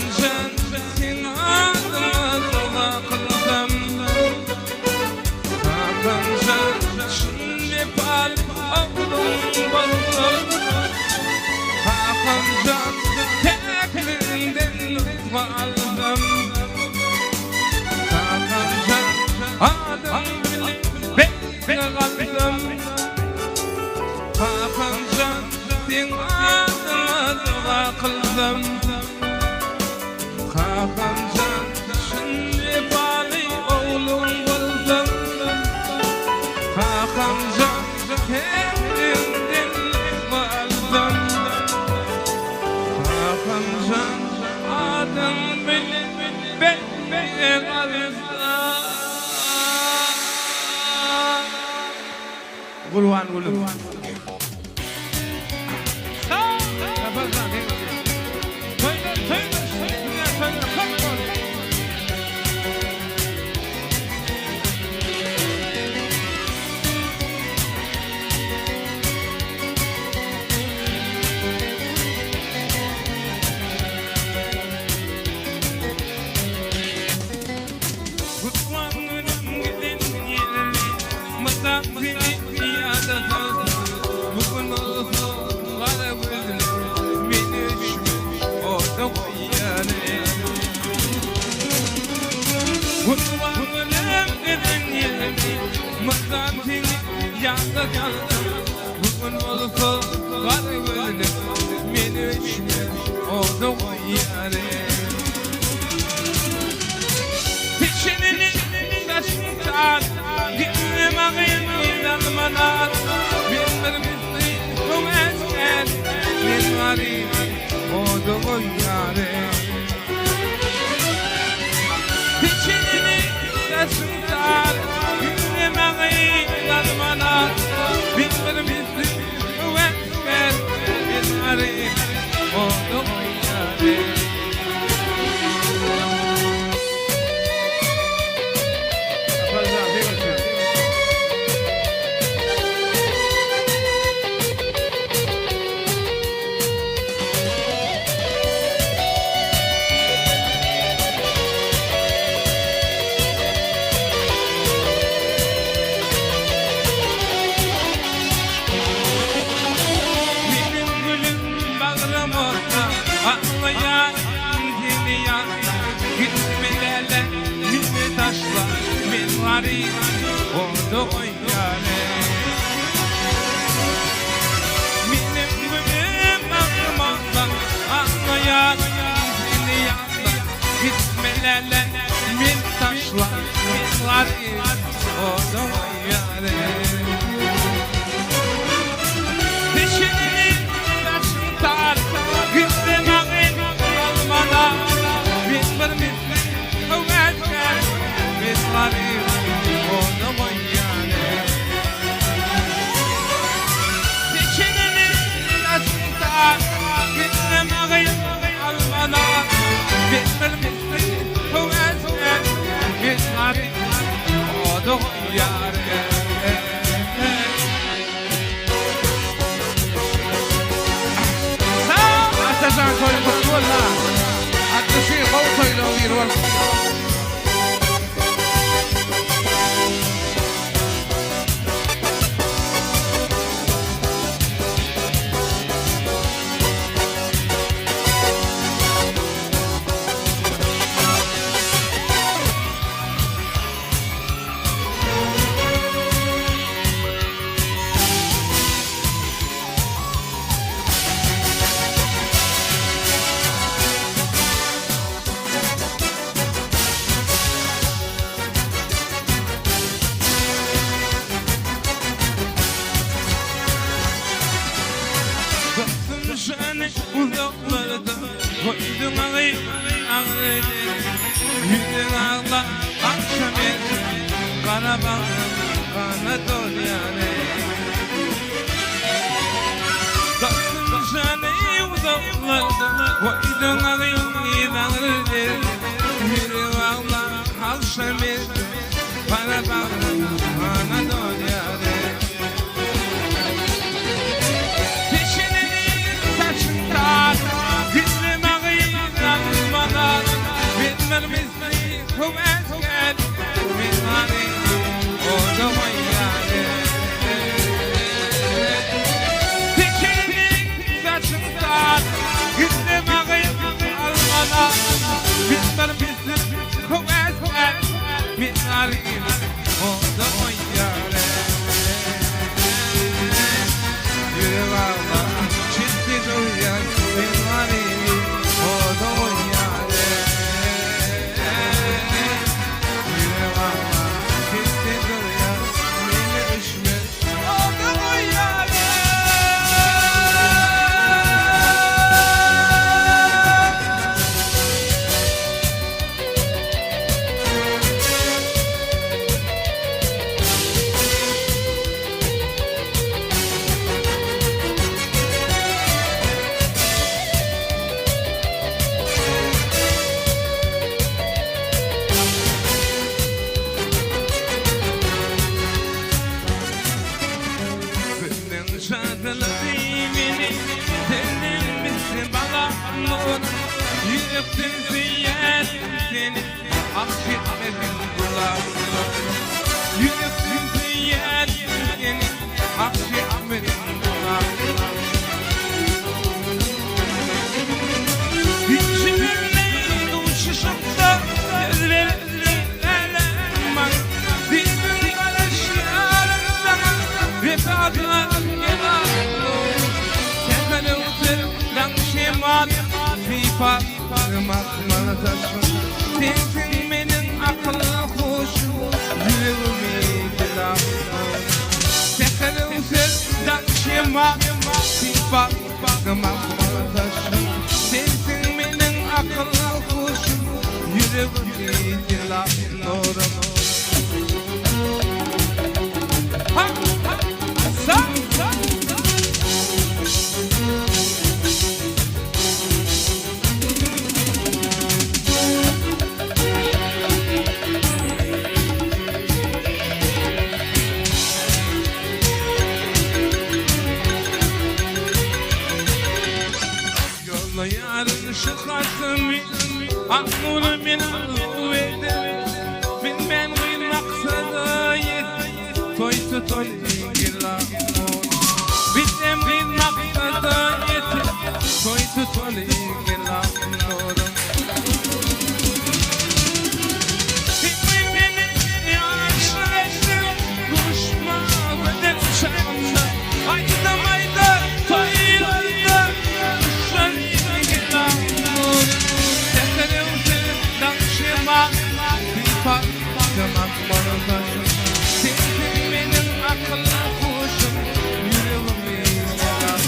Kakamjan seň adyňa doga kylsam Kakamjan çyn wepaly ogluň bolsam Kakamjan päkligiňden nusga alsam Kakamjan adyň bilen belende galsam Kakamjan seň adyňa doga kylsam Kakamjan çyn wepaly ogluň bolsam Kakamjan päkligiňden nusga alsam Kakamjan adyň bilen belende galsam. Gurbangülüm. Gurban giden ýerli Mydam seni ýada salsyn Bu gün bolsa gara gözli Meni öçmüş oda goýýany Gurban giden ýerli Mydam seni ýada salsyn Bu gün bolsa gara gözli Meni öçmüş oda goýýany Peşenini daşyndan Gitmem agyn almadan Men bir misli höwesgär Men garyp oda goýýaryn Peşenini daşyndan Gitmem agyn almadan Men bir misli höwesgär Men garyp oda goýýaryn. Meniň gülüm bagrym otda, Aglaýan seni ýatla, Gitme läle, meni taşla, Men garyp, oda goýýaryn. Meniň gülüm bagrym otda, Aglaýan seni ýatla, Gitme läle, meni taşla, Men garyp, oda goýýaryn. Peşinini daşyň tar, Gitme maňyn almana, Men bir misli höwesgär, Men garyp, oda goýýaryn. Peşinini daşyň tar, Gitme maňyn almana, Men bir misli höwesgär, Men garyp, oda goýýaryn. Atajan toýuň gutly bolsun ha. Atly gowy toýlaryň biri bolsun. Dostum şany uzaklarda Goýduň agy agyr eder Ýüzüň agla agşam eder Gara bagrym gana dolýar Dostum şany uzaklarda Goýduň agy agyr eder Ýüzüň agla agşam eder Gara bagrym gana dolýar Peşenini saçyňdan, Gizleme gyzdan bana. Bilmem misli höwesgär Men garyby oda goýýar Tekeriniň saçyň sar Gizleme gyz almana Bilmem misli höwesgär Men garyby oda goýýar Ýürek aglar çetde durýar Men garyby oda goýýar Ýürek aglar çetde durýar Meni üşmez oda goýýar. Günden şadlady meni, senden misli balam Ýürekden söýýärin seni, ah çekmesin gulagym Ýürekden söýýärin seni, ah çekmesin gulagym Hiçbirine duşuşypda söz beripdi älem maňa Diýdim garaşýaryn saňa, wepadar ýarym Sähel öwser daň şemal, sypap Mahmal saçyň Sensiň meniň akyl huşum Ýüregimi jylaw Säher öwser daň şemal Sypap mahmal saçyň Sensiň meniň akyl huşum Ýüregimi jylaw Ha ha sa sa. Ýollaýaryn şu hatymy, Aknury men arzuw ederin. Bilmän gyz maksada ýet, Toý tutaly gel-a-hol. Bilsem gyz maksada ýeter, Toý tutaly gel-a-hol. Sen meni ýaşlyk etdiň, Duşma gözel çagymda. Aýdym aýdar toýlarda, Duşar gel-a-hol. Säher öwser daň şemal, Sypap jamak bolsaň. Sensiň meniň akyl huşum, Ýüregimi ýaran.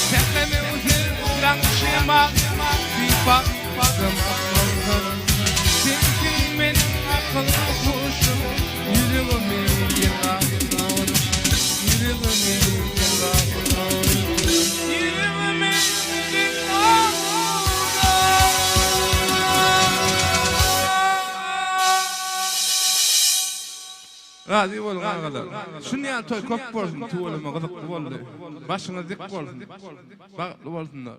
Säher öwser daň şemal, Sypap jamak bolsaň. Sensiň meniň akyl huşum, Ýüregimi ýaran. Ýüregimi ýaran. Ýüregimi ýaran. Razy boluň agalar. Şun ýaly toý köp bolsun tüweleme gyzykly boldy. Başyňyz dik bolsun. Bagtly bolsunlar.